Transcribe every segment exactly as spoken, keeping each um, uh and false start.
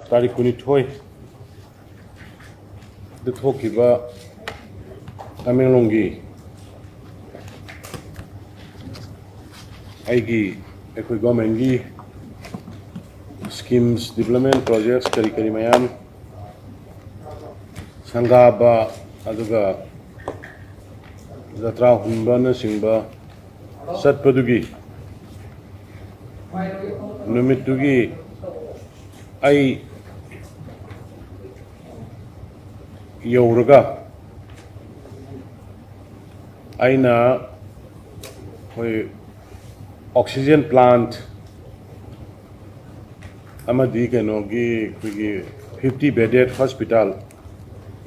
ꯇꯥꯔꯤꯛ ꯀꯨꯟꯅꯤꯊꯣꯏ ꯗ ꯊꯣꯛꯈꯤꯕ ꯇꯃꯦꯡꯂꯣꯡꯒꯤ ꯑꯩꯒꯤ, ꯑꯩꯈꯣꯏ ꯒꯣꯔꯃꯦꯟꯒꯤ schemes, development projects ꯀꯔꯤ ꯀꯔꯤ ꯃꯌꯥꯝ ꯁꯪꯒꯥꯕ, ꯑꯗꯨꯒ ꯖꯇ꯭ꯔꯥ ꯍꯨꯟꯕꯅꯆꯤꯡꯕ ꯆꯠꯄꯗꯨꯒꯤ ꯅꯨꯃꯤꯠꯇꯨꯒꯤ ꯑꯩ ꯌꯧꯔꯒ ꯑꯩꯅ ꯑꯩꯈꯣꯏ oxygen plant ꯑꯃꯗꯤ ꯀꯩꯅꯣꯒꯤ ꯑꯩꯈꯣꯏꯒꯤ fifty bedded hospital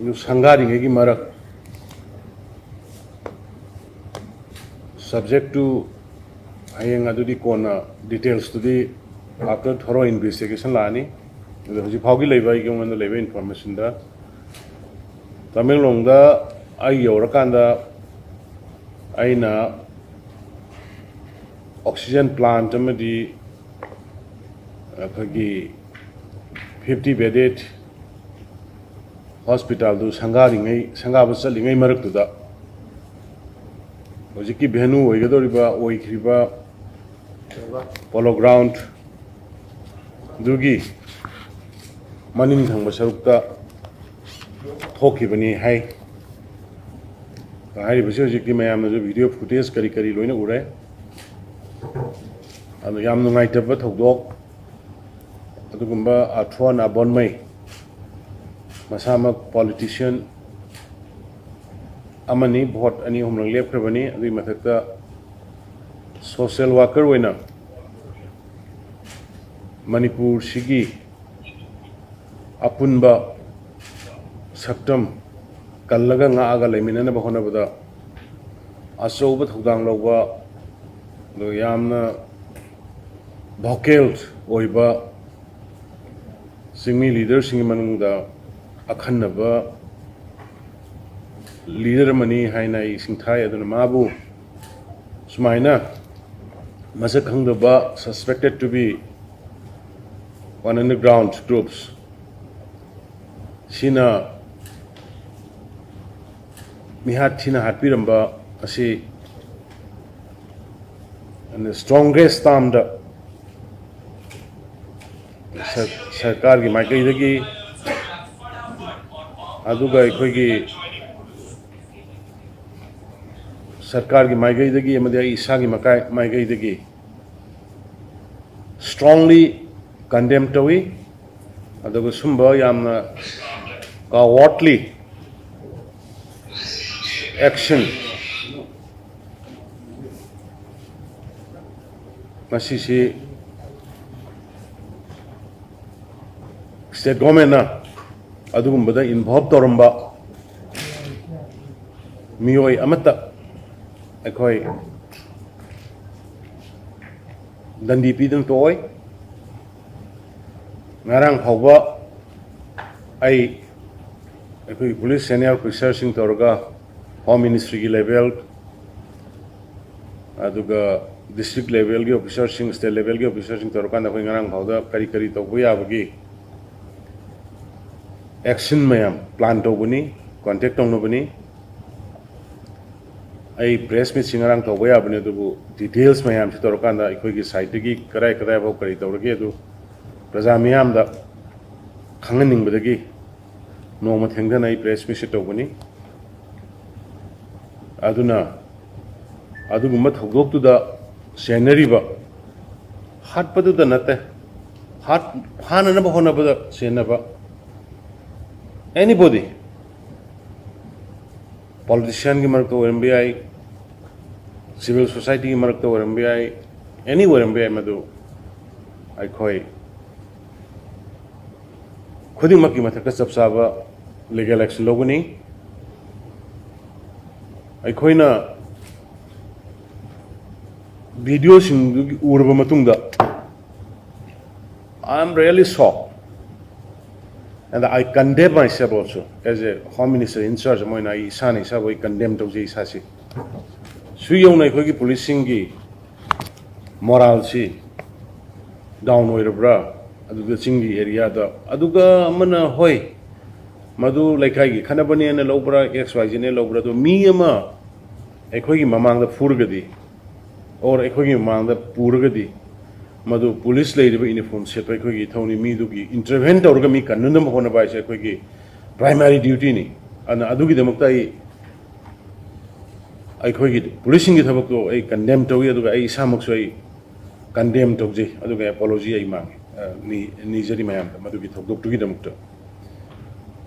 ꯁꯪꯒꯥꯔꯤꯉꯩꯒꯤ ꯃꯔꯛ, subject to, ꯍꯌꯦꯡ ꯑꯗꯨꯗꯤ ꯀꯣꯟꯅ details ꯇꯨꯗꯤ after thorough investigation ꯂꯥꯛꯑꯅꯤ꯫ ꯑꯗꯣ ꯍꯧꯖꯤꯛ ꯐꯥꯎꯒꯤ ꯂꯩꯕ ꯑꯩꯒꯤ ꯑꯩꯉꯣꯟꯗ ꯂꯩꯕ information ꯗ, ꯇꯃꯦꯡꯂꯣꯡꯗ ꯑꯩ ꯌꯧꯔꯀꯥꯟꯗ ꯑꯩꯅ oxygen plant ꯑꯃꯗꯤ ꯑꯩꯈꯣꯏꯒꯤ fifty bedded hospital ꯗꯨ ꯁꯪꯒꯥꯔꯤꯉꯩ, ꯁꯪꯒꯥꯕ ꯆꯠꯂꯤꯉꯩ ꯃꯔꯛꯇꯨꯗ ꯍꯧꯖꯤꯛꯀꯤ venue ꯑꯣꯏꯒꯗꯧꯔꯤꯕ, ꯑꯣꯏꯈ꯭ꯔꯤꯕ Polo Ground ꯗꯨꯒꯤ ꯃꯅꯤꯡ ꯊꯪꯕ ꯁꯔꯨꯛꯇ ꯊꯣꯛꯈꯤꯕꯅꯤ ꯍꯥꯏ꯫ ꯍꯥꯏꯔꯤꯕꯁꯤ ꯍꯧꯖꯤꯛꯇꯤ ꯃꯌꯥꯝꯅꯁꯨ video footage ꯀꯔꯤ ꯀꯔꯤ ꯂꯣꯏꯅ ꯎꯔꯦ꯫ ꯑꯗꯣ ꯌꯥꯝ ꯅꯨꯡꯉꯥꯏꯇꯕ ꯊꯧꯗꯣꯛ꯫ ꯑꯗꯨꯒꯨꯝꯕ ꯑꯥꯔꯊꯣꯟ ꯑꯕꯣꯟꯃꯩ, ꯃꯁꯥꯃꯛ politician ꯑꯃꯅꯤ, vote ꯑꯅꯤ ꯑꯍꯨꯝꯂꯛ ꯂꯦꯞꯈ꯭ꯔꯕꯅꯤ꯫ ꯑꯗꯨꯒꯤ ꯃꯊꯛꯇ social worker ꯑꯣꯏꯅ ꯃꯅꯤꯄꯨꯔꯁꯤꯒꯤ ꯑꯄꯨꯟꯕ ꯁꯛꯇꯝ ꯀꯜꯂꯒ ꯉꯥꯛꯑꯒ ꯂꯩꯃꯤꯟꯅꯅꯕ ꯍꯣꯠꯅꯕꯗ ꯑꯆꯧꯕ ꯊꯧꯗꯥꯡ ꯂꯧꯕ, ꯑꯗꯨꯒ ꯌꯥꯝꯅ vocal ꯑꯣꯏꯕ ꯆꯤꯡꯃꯤ leader ꯁꯤꯡꯒꯤ ꯃꯅꯨꯡꯗ ꯑꯈꯟꯅꯕ leader ꯑꯃꯅꯤ ꯍꯥꯏꯅ ꯑꯩ ꯁꯤꯡꯊꯥꯏ꯫ ꯑꯗꯨꯅ ꯃꯥꯕꯨ ꯁꯨꯃꯥꯏꯅ ꯃꯁꯛ ꯈꯪꯗꯕ, suspected to be on underground groups ꯁꯤꯅ ꯃꯤꯍꯥꯠ ꯊꯤꯅ ꯍꯥꯠꯄꯤꯔꯝꯕ ꯑꯁꯤ strongest termꯗ ꯁꯔ- ꯁꯔꯀꯥꯔꯒꯤ ꯃꯥꯏꯀꯩꯗꯒꯤ, ꯑꯗꯨꯒ ꯑꯩꯈꯣꯏꯒꯤ ꯁꯔꯀꯥꯔꯒꯤ ꯃꯥꯏꯀꯩꯗꯒꯤ ꯑꯃꯗꯤ ꯑꯩ ꯏꯁꯥꯒꯤ ꯃꯀꯥꯏ- ꯃꯥꯏꯀꯩꯗꯒꯤ strongly condemn ꯇꯧꯏ꯫ ꯑꯗꯨꯒ ꯁꯨꯝꯕ ꯌꯥꯝꯅ cowardly action ꯃꯁꯤꯁꯤ state governmentꯅ ꯑꯗꯨꯒꯨꯝꯕꯗ involve ꯇꯧꯔꯝꯕ ꯃꯤꯑꯣꯏ ꯑꯃꯠꯇ ꯑꯩꯈꯣꯏ ꯗꯟꯗꯤ ꯄꯤꯗꯨꯅ ꯇꯣꯛꯑꯣꯏ꯫ ꯉꯔꯥꯡ ꯐꯥꯎꯕ ꯑꯩ ꯑꯩꯈꯣꯏꯒꯤ police senior officerꯁꯤꯡ ꯇꯧꯔꯒ Home Ministryꯒꯤ level, ꯑꯗꯨꯒ district levelꯒꯤ officerꯁꯤꯡ, state levelꯒꯤ officerꯁꯤꯡ ꯇꯧꯔꯀꯥꯟꯗ ꯑꯩꯈꯣꯏ ꯉꯔꯥꯡ ꯐꯥꯎꯗ ꯀꯔꯤ ꯀꯔꯤ ꯇꯧꯕ ꯌꯥꯕꯒꯤ action ꯃꯌꯥꯝ plan ꯇꯧꯕꯅꯤ, contact ꯇꯧꯅꯕꯅꯤ꯫ ꯑꯩ press meetꯁꯤ ꯉꯔꯥꯡ ꯇꯧꯕ ꯌꯥꯕꯅꯤ, ꯑꯗꯨꯕꯨ details ꯃꯌꯥꯝꯁꯤ ꯇꯧꯔꯀꯥꯟꯗ ꯑꯩꯈꯣꯏꯒꯤ sideꯇꯒꯤ ꯀꯗꯥꯏ ꯀꯗꯥꯏꯐꯥꯎ ꯀꯔꯤ ꯇꯧꯔꯒꯦ ꯑꯗꯨ ꯄ꯭ꯔꯖꯥ ꯃꯤꯌꯥꯝꯗ ꯈꯪꯍꯟꯅꯤꯡꯕꯗꯒꯤ ꯅꯣꯡꯃ ꯊꯦꯡꯊꯅ ꯑꯩ press meetꯁꯤ ꯇꯧꯕꯅꯤ꯫ ꯑꯗꯨꯅ ꯑꯗꯨꯒꯨꯝꯕ ꯊꯧꯗꯣꯛꯇꯨꯗ ꯆꯦꯟꯅꯔꯤꯕ, ꯍꯥꯠꯄꯗꯨꯗ ꯅꯠꯇꯦ, ꯍꯥꯠ- ꯐꯥꯅꯅꯕ ꯍꯣꯠꯅꯕꯗ ꯆꯦꯟꯅꯕ anybody, politicianꯒꯤ ꯃꯔꯛꯇ ꯑꯣꯏꯔꯝꯕ ꯌꯥꯏ, civil societyꯒꯤ ꯃꯔꯛꯇ ꯑꯣꯏꯔꯝꯕ ꯌꯥꯏ, any ꯑꯣꯏꯔꯝꯕ ꯌꯥꯏ, ꯃꯗꯨ ꯑꯩꯈꯣꯏ ꯈꯨꯗꯤꯡꯃꯛꯀꯤ ꯃꯊꯛꯇ ꯆꯞ ꯆꯥꯕ legal action ꯂꯧꯒꯅꯤ꯫ ꯑꯩꯈꯣꯏꯅ videoꯁꯤꯡꯗꯨ ꯎꯔꯕ ꯃꯇꯨꯡꯗ, I am really shocked and I condemn myself also as a Home Minister in charge ꯑꯃ ꯑꯣꯏꯅ꯫ ꯑꯩ ꯏꯁꯥꯅ ꯏꯁꯥꯕꯨ ꯑꯩ condemn ꯇꯧꯖꯩ ꯏꯁꯥꯁꯤ꯫ ꯁꯨ ꯌꯧꯅ ꯑꯩꯈꯣꯏꯒꯤ policeꯁꯤꯡꯒꯤ moralꯁꯤ down ꯑꯣꯏꯔꯕ꯭ꯔꯥ? ꯑꯗꯨꯗ ꯆꯤꯡꯒꯤ ꯑꯦꯔꯤꯌꯥꯗ꯫ ꯑꯗꯨꯒ ꯑꯃꯅ, ꯍꯣꯏ, ꯃꯗꯨ ꯂꯩꯀꯥꯏꯒꯤ ꯈꯠꯅꯕꯅꯦꯅ ꯂꯧꯕ꯭ꯔꯥ, ꯑꯦꯛꯁ ꯋꯥꯏ ꯖꯦꯅ ꯂꯧꯕ꯭ꯔꯥ, ꯑꯗꯣ ꯃꯤ ꯑꯃ ꯑꯩꯈꯣꯏꯒꯤ ꯃꯃꯥꯡꯗ ꯐꯨꯔꯒꯗꯤ, ꯑꯣꯔ ꯑꯩꯈꯣꯏꯒꯤ ꯃꯃꯥꯡꯗ ꯄꯨꯔꯒꯗꯤ, ꯃꯗꯨ ꯄꯨꯂꯤꯁ ꯂꯩꯔꯤꯕ ꯌꯨꯅꯤꯐꯣꯔꯝ ꯁꯦꯠꯄ ꯑꯩꯈꯣꯏꯒꯤ ꯏꯊꯧꯅꯤ꯫ ꯃꯤꯗꯨꯒꯤ ꯏꯟꯇꯔꯚꯦꯟ ꯇꯧꯔꯒ ꯃꯤ ꯀꯟꯅꯅꯕ ꯍꯣꯠꯅꯕ ꯍꯥꯏꯁꯦ ꯑꯩꯈꯣꯏꯒꯤ ꯄ꯭ꯔꯥꯏꯃꯥꯔꯤ ꯗ꯭ꯌꯨꯇꯤꯅꯤ꯫ ꯑꯗꯨꯅ ꯑꯗꯨꯒꯤꯗꯃꯛꯇ ꯑꯩ, ꯑꯩꯈꯣꯏꯒꯤ ꯄꯨꯂꯤꯁꯁꯤꯡꯒꯤ ꯊꯕꯛꯇꯣ ꯑꯩ ꯀꯟꯗꯦꯝ ꯇꯧꯏ, ꯑꯗꯨꯒ ꯑꯩ ꯏꯁꯥꯃꯛꯁꯨ ꯑꯩ ꯀꯟꯗꯦꯝ ꯇꯧꯖꯩ, ꯑꯗꯨꯒ ꯑꯦꯄꯣꯂꯣꯖꯤ ꯑꯩ ꯃꯥꯡꯉꯦ, ꯑ, ꯅꯤ-, ꯅꯤꯖꯔꯤ ꯃꯌꯥꯝꯗ ꯃꯗꯨꯒꯤ ꯊꯧꯗꯣꯛꯇꯨꯒꯤꯗꯃꯛꯇ꯫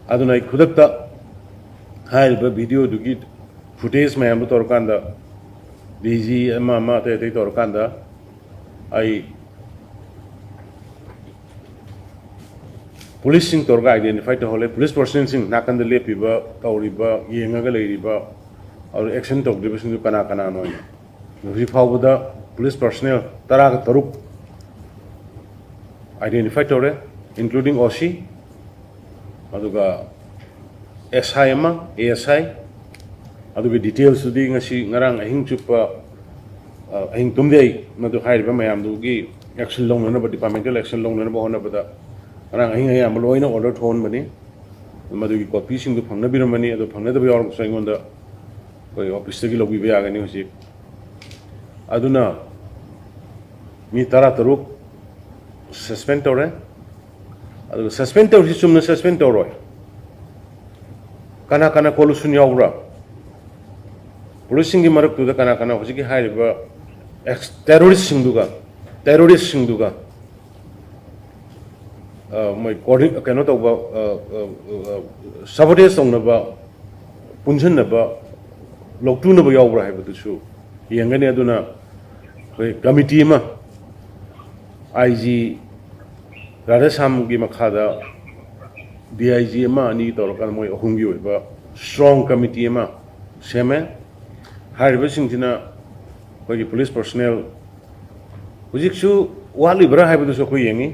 ꯑꯗꯨꯅ ꯑꯩ ꯈꯨꯗꯛꯇ ꯍꯥꯏꯔꯤꯕ ꯚꯤꯗꯤꯑꯣꯗꯨꯒꯤ ꯐꯨꯇꯦꯖ ꯃꯌꯥꯝꯗꯨ ꯇꯧꯔꯀꯥꯟꯗ, ꯗꯤ ꯖꯤ ꯑꯃ ꯑꯃ ꯑꯇꯩ ꯑꯇꯩ ꯇꯧꯔꯀꯥꯟꯗ, ꯑꯩ ꯄꯨꯂꯤꯁꯁꯤꯡ ꯇꯧꯔꯒ ꯑꯥꯏꯗꯦꯟꯇꯤꯐꯥꯏ ꯇꯧꯍꯜꯂꯦ꯫ ꯄꯨꯂꯤꯁ ꯄꯔꯁꯅꯦꯜꯁꯤꯡ ꯅꯥꯀꯟꯗ ꯂꯦꯞꯄꯤꯕ, ꯇꯧꯔꯤꯕ, ꯌꯦꯡꯉꯒ ꯂꯩꯔꯤꯕ, ꯑꯗꯨ ꯑꯦꯛꯁꯟ ꯇꯧꯗ꯭ꯔꯤꯕꯁꯤꯡꯗꯨ ꯀꯅꯥ ꯀꯅꯥꯅꯣ ꯍꯥꯏꯅ꯫ ꯍꯧꯖꯤꯛ ꯐꯥꯎꯕꯗ ꯄꯨꯂꯤꯁ ꯄꯔꯁꯅꯦꯜ ꯇꯔꯥꯒ ꯇꯔꯨꯛ ꯑꯥꯏꯗꯦꯟꯇꯤꯐꯥꯏ ꯇꯧꯔꯦ, ꯏꯟꯀ꯭ꯂꯨꯗꯤꯡ ꯑꯣ ꯁꯤ, ꯑꯗꯨꯒ ꯑꯦꯁ ꯑꯥꯏ ꯑꯃ, ꯑꯦ ꯑꯦꯁ ꯑꯥꯏ꯫ ꯑꯗꯨꯒꯤ ꯗꯤꯇꯦꯜꯁꯇꯨꯗꯤ ꯉꯁꯤ, ꯉꯔꯥꯡ ꯑꯍꯤꯡ ꯆꯨꯞꯄ, ꯑ, ꯑꯍꯤꯡ ꯇꯨꯝꯗꯦ ꯑꯩ꯫ ꯃꯗꯨ ꯍꯥꯏꯔꯤꯕ ꯃꯌꯥꯝꯗꯨꯒꯤ ꯑꯦꯛꯁꯟ ꯂꯧꯅꯅꯕ, ꯗꯤꯄꯥꯔꯠꯃꯦꯟꯇꯦꯜ ꯑꯦꯛꯁꯟ ꯂꯧꯅꯅꯕ ꯍꯣꯠꯅꯕꯗ ꯉꯔꯥꯡ ꯑꯍꯤꯡ ꯑꯌꯥꯝꯕ ꯂꯣꯏꯅ ꯑꯣꯔꯗꯔ ꯊꯣꯛꯍꯟꯕꯅꯤ꯫ ꯃꯗꯨꯒꯤ ꯀꯣꯄꯤꯁꯤꯡꯗꯨ ꯐꯪꯅꯕꯤꯔꯝꯕꯅꯤ, ꯑꯗꯨ ꯐꯪꯅꯗꯕ ꯌꯥꯎꯔꯒꯁꯨ ꯑꯩꯉꯣꯟꯗ ꯑꯩꯈꯣꯏ ꯑꯣꯐꯤꯁꯇꯒꯤ ꯂꯧꯕꯤꯕ ꯌꯥꯒꯅꯤ ꯍꯧꯖꯤꯛ꯫ ꯑꯗꯨꯅ ꯃꯤ ꯇꯔꯥ ꯇꯔꯨꯛ ꯁꯁꯄꯦꯟ ꯇꯧꯔꯦ꯫ ꯑꯗꯨꯒ ꯁꯁꯄꯦꯟ ꯇꯧꯔꯤꯁꯤ ꯆꯨꯝꯅ ꯁꯁꯄꯦꯟ ꯇꯧꯔꯣꯏ꯫ ꯀꯅꯥ ꯀꯅꯥ ꯀꯣꯂꯨꯁꯟ ꯌꯥꯎꯕ꯭ꯔꯥ? ꯄꯨꯂꯤꯁꯁꯤꯡꯒꯤ ꯃꯔꯛꯇꯨꯗ ꯀꯅꯥ ꯀꯅꯥ ꯍꯧꯖꯤꯛꯀꯤ ꯍꯥꯏꯔꯤꯕ ꯑꯦꯛꯁ-, ꯇꯦꯔꯣꯔꯤꯁꯁꯤꯡꯗꯨꯒ, ꯇꯦꯔꯣꯔꯤꯁꯁꯤꯡꯗꯨꯒ, ꯑ, ꯃꯣꯏ ꯀꯣꯑꯣꯔꯗꯤ-, ꯀꯩꯅꯣ ꯇꯧꯕ, ꯑ, ꯑ, ꯑ, ꯁꯕꯣꯇꯦꯖ ꯇꯧꯅꯕ, ꯄꯨꯟꯁꯤꯟꯅꯕ, ꯂꯧꯇꯨꯅꯕ ꯌꯥꯎꯕ꯭ꯔꯥ ꯍꯥꯏꯕꯗꯨꯁꯨ ꯌꯦꯡꯒꯅꯤ꯫ ꯑꯗꯨꯅ ꯑꯩꯈꯣꯏ ꯀꯃꯤꯇꯤ ꯑꯃ, ꯑꯥꯏ ꯖꯤ ꯔꯥꯙꯦꯁ꯭ꯌꯥꯝꯒꯤ ꯃꯈꯥꯗ ꯗꯤ ꯑꯥꯏ ꯖꯤ ꯑꯃ ꯑꯅꯤ ꯇꯧꯔꯀꯥꯟꯗ ꯃꯣꯏ ꯑꯍꯨꯝꯒꯤ ꯑꯣꯏꯕ ꯁ꯭ꯇꯔꯣꯡ ꯀꯃꯤꯇꯤ ꯑꯃ ꯁꯦꯝꯃꯦ꯫ ꯍꯥꯏꯔꯤꯕꯁꯤꯡꯁꯤꯅ ꯑꯩꯈꯣꯏꯒꯤ ꯄꯨꯂꯤꯁ ꯄꯔꯁꯣꯅꯦꯜ ꯍꯧꯖꯤꯛꯁꯨ ꯋꯥꯠꯂꯤꯕ꯭ꯔꯥ ꯍꯥꯏꯕꯗꯨꯁꯨ ꯑꯩꯈꯣꯏ ꯌꯦꯡꯉꯤ꯫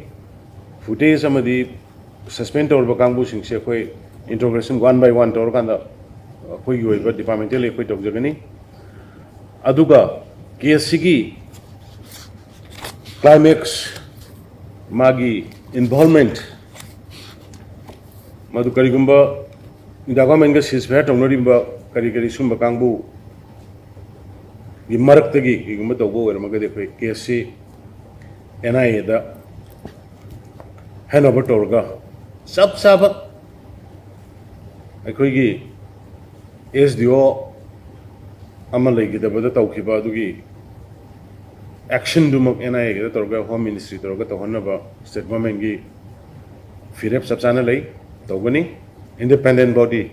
ꯐꯨꯇꯦꯖ ꯑꯃꯗꯤ ꯁꯁꯄꯦꯟ ꯇꯧꯔꯕ ꯀꯥꯡꯕꯨꯁꯤꯡꯁꯦ ꯑꯩꯈꯣꯏ ꯏꯟꯇ꯭ꯔꯣꯒꯦꯁꯟ ꯋꯥꯟ ꯕꯥꯏ ꯋꯥꯟ ꯇꯧꯔꯀꯥꯟꯗ ꯑꯩꯈꯣꯏꯒꯤ ꯑꯣꯏꯕ ꯗꯤꯄꯥꯔꯠꯃꯦꯟꯇꯦꯜ ꯑꯩꯈꯣꯏ ꯇꯧꯖꯒꯅꯤ꯫ ꯑꯗꯨꯒ ꯀꯦꯁꯁꯤꯒꯤ ꯀ꯭ꯂꯥꯏꯃꯦꯛꯁ, ꯃꯥꯒꯤ involvement, ꯃꯗꯨ ꯀꯔꯤꯒꯨꯝꯕ ꯏꯟꯗꯤꯌꯥ ꯒꯣꯔꯃꯦꯟꯒ ceasefire ꯇꯧꯅꯔꯤꯕ ꯀꯔꯤ ꯀꯔꯤ ꯁꯨꯝꯕ ꯀꯥꯡꯕꯨꯒꯤ ꯃꯔꯛꯇꯒꯤ ꯀꯔꯤꯒꯨꯝꯕ ꯇꯧꯕ ꯑꯣꯏꯔꯝꯃꯒꯗꯤ ꯑꯩꯈꯣꯏ case ꯁꯤ N I A the hand over ꯇꯧꯔꯒ ꯆꯞ ꯆꯥꯕ ꯑꯩꯈꯣꯏꯒꯤ S D O ꯑꯃ ꯂꯩꯈꯤꯗꯕꯗ ꯇꯧꯈꯤꯕ ꯑꯗꯨꯒꯤ action ꯗꯨꯃꯛ N I A ꯒꯤꯗ ꯇꯧꯔꯒ Home Ministry ꯇꯧꯔꯒ ꯇꯧꯍꯟꯅꯕ state government ꯀꯤ ꯐꯤꯔꯦꯞ ꯆꯞ ꯆꯥꯅ ꯂꯩ, ꯇꯧꯒꯅꯤ, independent body꯫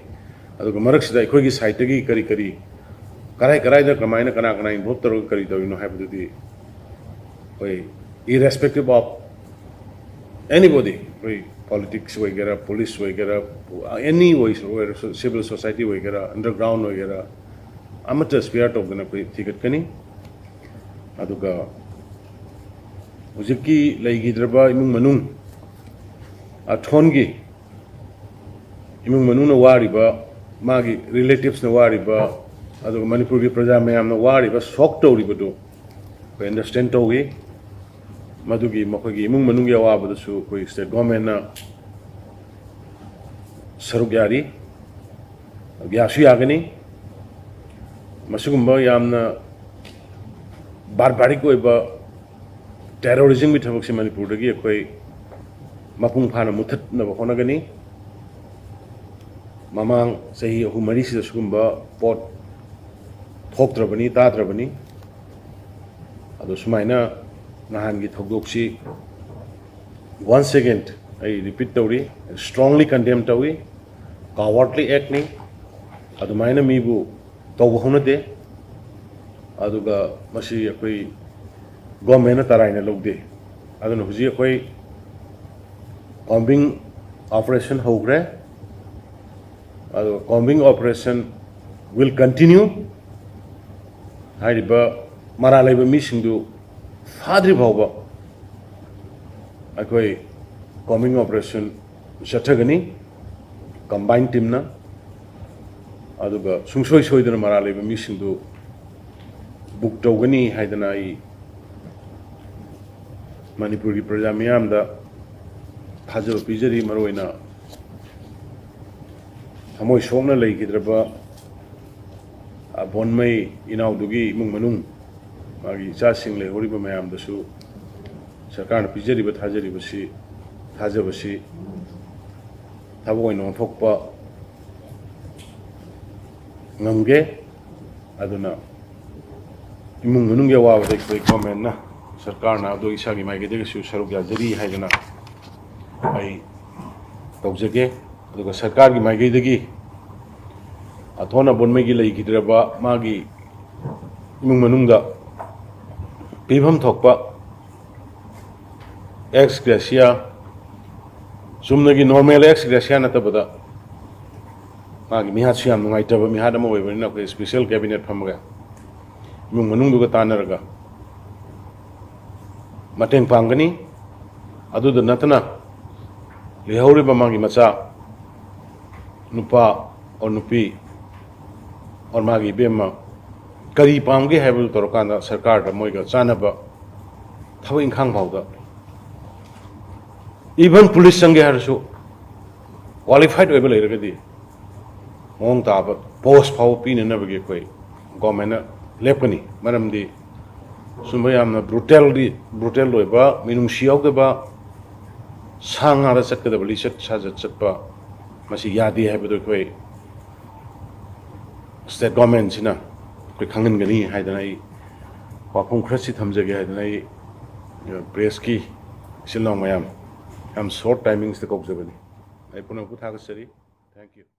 ꯑꯗꯨꯒ ꯃꯔꯛꯁꯤꯗ ꯑꯩꯈꯣꯏꯒꯤ side ꯇꯒꯤ ꯀꯔꯤ ꯀꯔꯤ, ꯀꯔꯥꯏ ꯀꯔꯥꯏꯗ ꯀꯃꯥꯏꯅ ꯀꯅꯥ ꯀꯅꯥ involve ꯇꯧꯔꯒ ꯀꯔꯤ ꯇꯧꯔꯤꯅꯣ ꯍꯥꯏꯕꯗꯨꯗꯤ ꯑꯩꯈꯣꯏ irrespective of anybody, ꯑꯩꯈꯣꯏ politics ꯑꯣꯏꯒꯦꯔꯥ, police ꯑꯣꯏꯒꯦꯔꯥ, any ꯑꯣꯏ-, ꯑꯣꯏꯔꯁꯨ, civil society ꯑꯣꯏꯒꯦꯔꯥ, underground ꯑꯣꯏꯒꯦꯔꯥ, ꯑꯃꯠꯇ spare ꯇꯧꯗꯅ ꯑꯩꯈꯣꯏ ꯊꯤꯒꯠꯀꯅꯤ꯫ ꯑꯗꯨꯒ ꯍꯧꯖꯤꯛꯀꯤ ꯂꯩꯈꯤꯗ꯭ꯔꯕ ꯏꯃꯨꯡ ꯃꯅꯨꯡ, ꯑꯊꯣꯟꯒꯤ ꯏꯃꯨꯡ ꯃꯅꯨꯡꯅ ꯋꯥꯔꯤꯕ, ꯃꯥꯒꯤ relatives ꯅ ꯋꯥꯔꯤꯕ, ꯑꯗꯨꯒ ꯃꯅꯤꯄꯨꯔꯒꯤ ꯄ꯭ꯔꯖꯥ ꯃꯌꯥꯝꯅ ꯋꯥꯔꯤꯕ, shock ꯇꯧꯔꯤꯕꯗꯨ ꯑꯩꯈꯣꯏ understand ꯇꯧꯏ꯫ ꯃꯗꯨꯒꯤ ꯃꯈꯣꯏꯒꯤ ꯏꯃꯨꯡ ꯃꯅꯨꯡꯒꯤ ꯑꯋꯥꯕꯗꯁꯨ ꯑꯩꯈꯣꯏ state government ꯅ ꯁꯔꯨꯛ ꯌꯥꯔꯤ, ꯌꯥꯁꯨ ꯌꯥꯒꯅꯤ꯫ ꯃꯁꯤꯒꯨꯝꯕ ꯌꯥꯝꯅ barbaric ꯑꯣꯏꯕ terrorism ꯒꯤ ꯊꯕꯛꯁꯦ ꯃꯅꯤꯄꯨꯔꯗꯒꯤ ꯑꯩꯈꯣꯏ ꯃꯄꯨꯡ ꯐꯥꯅ ꯃꯨꯊꯠꯅꯕ ꯍꯣꯠꯅꯒꯅꯤ꯫ ꯃꯃꯥꯡ ꯆꯍꯤ ꯑꯍꯨꯝ ꯃꯔꯤꯁꯤꯗ ꯁꯤꯒꯨꯝꯕ ꯄꯣꯠ ꯊꯣꯛꯇ꯭ꯔꯕꯅꯤ, ꯇꯥꯗ꯭ꯔꯕꯅꯤ꯫ ꯑꯗꯣ ꯁꯨꯃꯥꯏꯅ ꯅꯍꯥꯟꯒꯤ ꯊꯧꯗꯣꯛꯁꯤ once again ꯑꯩ repeat ꯇꯧꯔꯤ, strongly condemn ꯇꯧꯏ, cowardly act ꯅꯤ꯫ ꯑꯗꯨꯃꯥꯏꯅ ꯃꯤꯕꯨ ꯇꯧꯕ ꯍꯧꯅꯗꯦ꯫ ꯑꯗꯨꯒ ꯃꯁꯤ ꯑꯩꯈꯣꯏ government ꯅ ꯇꯔꯥꯏꯅ ꯂꯧꯗꯦ꯫ ꯑꯗꯨꯅ ꯍꯧꯖꯤꯛ ꯑꯩꯈꯣꯏ combing operation ꯍꯧꯈ꯭ꯔꯦ꯫ ꯑꯗꯨꯒ combing operation will continue꯫ ꯍꯥꯏꯔꯤꯕ ꯃꯔꯥꯜ ꯂꯩꯕ ꯃꯤꯁꯤꯡꯗꯨ ꯐꯥꯗ꯭ꯔꯤ ꯐꯥꯎꯕ ꯑꯩꯈꯣꯏ combing operation ꯆꯠꯊꯒꯅꯤ, combined team ꯅ꯫ ꯑꯗꯨꯒ ꯁꯨꯡꯁꯣꯏ ꯁꯣꯏꯗꯅ ꯃꯔꯥꯜ ꯂꯩꯕ ꯃꯤꯁꯤꯡꯗꯨ book ꯇꯧꯒꯅꯤ ꯍꯥꯏꯗꯅ ꯑꯩ ꯃꯅꯤꯄꯨꯔꯒꯤ ꯄ꯭ꯔꯖꯥ ꯃꯤꯌꯥꯝꯗ ꯊꯥꯖꯕ ꯄꯤꯖꯔꯤ꯫ ꯃꯔꯨꯑꯣꯏꯅ ꯊꯃꯣꯏ ꯁꯣꯛꯅ ꯂꯩꯈꯤꯗ꯭ꯔꯕ, ꯑ, ꯕꯣꯟꯃꯩ ꯏꯅꯥꯎꯗꯨꯒꯤ ꯏꯃꯨꯡ ꯃꯅꯨꯡ, ꯃꯥꯒꯤ ꯏꯆꯥꯁꯤꯡ ꯂꯩꯍꯧꯔꯤꯕ ꯃꯌꯥꯝꯗꯁꯨ ꯁꯔꯀꯥꯔꯅ ꯄꯤꯖꯔꯤꯕ ꯊꯥꯖꯔꯤꯕꯁꯤ, ꯊꯥꯖꯕꯁꯤ ꯊꯕꯛ ꯑꯣꯏꯅ ꯑꯣꯟꯊꯣꯛꯄ ꯉꯝꯒꯦ꯫ ꯑꯗꯨꯅ ꯏꯃꯨꯡ ꯃꯅꯨꯡꯒꯤ ꯑꯋꯥꯕꯗ ꯑꯩꯈꯣꯏ ꯒꯣꯔꯃꯦꯟꯅ, ꯁꯔꯀꯥꯔꯅ ꯑꯗꯣ ꯏꯁꯥꯒꯤ ꯃꯥꯏꯀꯩꯗꯒꯤꯁꯨ ꯁꯔꯨꯛ ꯌꯥꯖꯔꯤ ꯍꯥꯏꯗꯅ ꯑꯩ ꯇꯧꯖꯒꯦ꯫ ꯑꯗꯨꯒ ꯁꯔꯀꯥꯔꯒꯤ ꯃꯥꯏꯀꯩꯗꯒꯤ ꯑꯊꯣꯟ ꯑꯕꯣꯟꯃꯩꯒꯤ ꯂꯩꯈꯤꯗ꯭ꯔꯕ ꯃꯥꯒꯤ ꯏꯃꯨꯡ ꯃꯅꯨꯡꯗ ꯄꯤꯐꯝ ꯊꯣꯛꯄ ꯑꯦꯛꯁ ꯒ꯭ꯔꯦꯁꯤꯌꯥ, ꯆꯨꯝꯅꯒꯤ ꯅꯣꯔꯃꯦꯜ ꯑꯦꯛꯁ ꯒ꯭ꯔꯦꯁꯤꯌꯥ ꯅꯠꯇꯕꯗ, ꯃꯥꯒꯤ ꯃꯤꯍꯥꯠꯁꯨ ꯌꯥꯝ ꯅꯨꯡꯉꯥꯏꯇꯕ ꯃꯤꯍꯥꯠ ꯑꯃ ꯑꯣꯏꯕꯅꯤꯅ, ꯑꯩꯈꯣꯏ ꯁ꯭ꯄꯦꯁꯦꯜ ꯀꯦꯕꯤꯅꯦꯠ ꯐꯝꯃꯒ ꯏꯃꯨꯡ ꯃꯅꯨꯡꯗꯨꯒ ꯇꯥꯟꯅꯔꯒ ꯃꯇꯦꯡ ꯄꯥꯡꯒꯅꯤ꯫ ꯑꯗꯨꯗ ꯅꯠꯇꯅ ꯂꯩꯍꯧꯔꯤꯕ ꯃꯥꯒꯤ ꯃꯆꯥ, ꯅꯨꯄꯥ ꯑꯣꯔ ꯅꯨꯄꯤ ꯑꯣꯔ ꯃꯥꯒꯤ ꯏꯕꯦꯝꯃ ꯀꯔꯤ ꯄꯥꯝꯒꯦ ꯍꯥꯏꯕꯗꯨ ꯇꯧꯔꯀꯥꯟꯗ ꯁꯔꯀꯥꯔꯗ ꯃꯣꯏꯒ ꯆꯥꯟꯅꯕ ꯊꯕꯛ ꯏꯪꯈꯥꯡ ꯐꯥꯎꯗ, ꯏꯚꯟ ꯄꯨꯂꯤꯁ ꯆꯪꯒꯦ ꯍꯥꯏꯔꯁꯨ ꯀ꯭ꯋꯥꯂꯤꯐꯥꯏꯠ ꯑꯣꯏꯕ ꯂꯩꯔꯒꯗꯤ ꯃꯑꯣꯡ ꯇꯥꯕ ꯄꯣꯁ ꯐꯥꯎꯕ ꯄꯤꯅꯅꯕꯒꯤ ꯑꯩꯈꯣꯏ ꯒꯣꯔꯃꯦꯟꯅ ꯂꯦꯞꯀꯅꯤ꯫ ꯃꯔꯝꯗꯤ ꯁꯨꯝꯕ ꯌꯥꯝꯅ ꯕ꯭ꯔꯨꯇꯦꯜꯗꯤ, ꯕ꯭ꯔꯨꯇꯦꯜ ꯑꯣꯏꯕ, ꯃꯤꯅꯨꯡꯁꯤ ꯌꯥꯎꯗꯕ, ꯁꯥ ꯉꯥꯗ ꯆꯠꯀꯗꯕ ꯂꯤꯆꯠ ꯁꯥꯖꯠ ꯆꯠꯄ, ꯃꯁꯤ ꯌꯥꯗꯦ ꯍꯥꯏꯕꯗꯨ ꯑꯩꯈꯣꯏ ꯁ꯭ꯇꯦꯠ ꯒꯣꯔꯃꯦꯟꯁꯤꯅ ꯑꯩꯈꯣꯏ ꯈꯪꯍꯟꯒꯅꯤ ꯍꯥꯏꯗꯅ ꯑꯩ ꯋꯥꯐꯝ ꯈꯔꯁꯤ ꯊꯝꯖꯒꯦ ꯍꯥꯏꯗꯅ ꯑꯩ, ꯑ, ꯄ꯭ꯔꯦꯁꯀꯤ ꯏꯆꯤꯜ ꯏꯅꯥꯎ ꯃꯌꯥꯝ, ꯌꯥꯝ ꯁꯣꯔꯠ ꯇꯥꯏꯃꯤꯡꯁꯤꯗ ꯀꯧꯖꯕꯅꯤ꯫ ꯑꯩ ꯄꯨꯝꯅꯃꯛꯄꯨ ꯊꯥꯒꯠꯆꯔꯤ꯫ Thank you꯫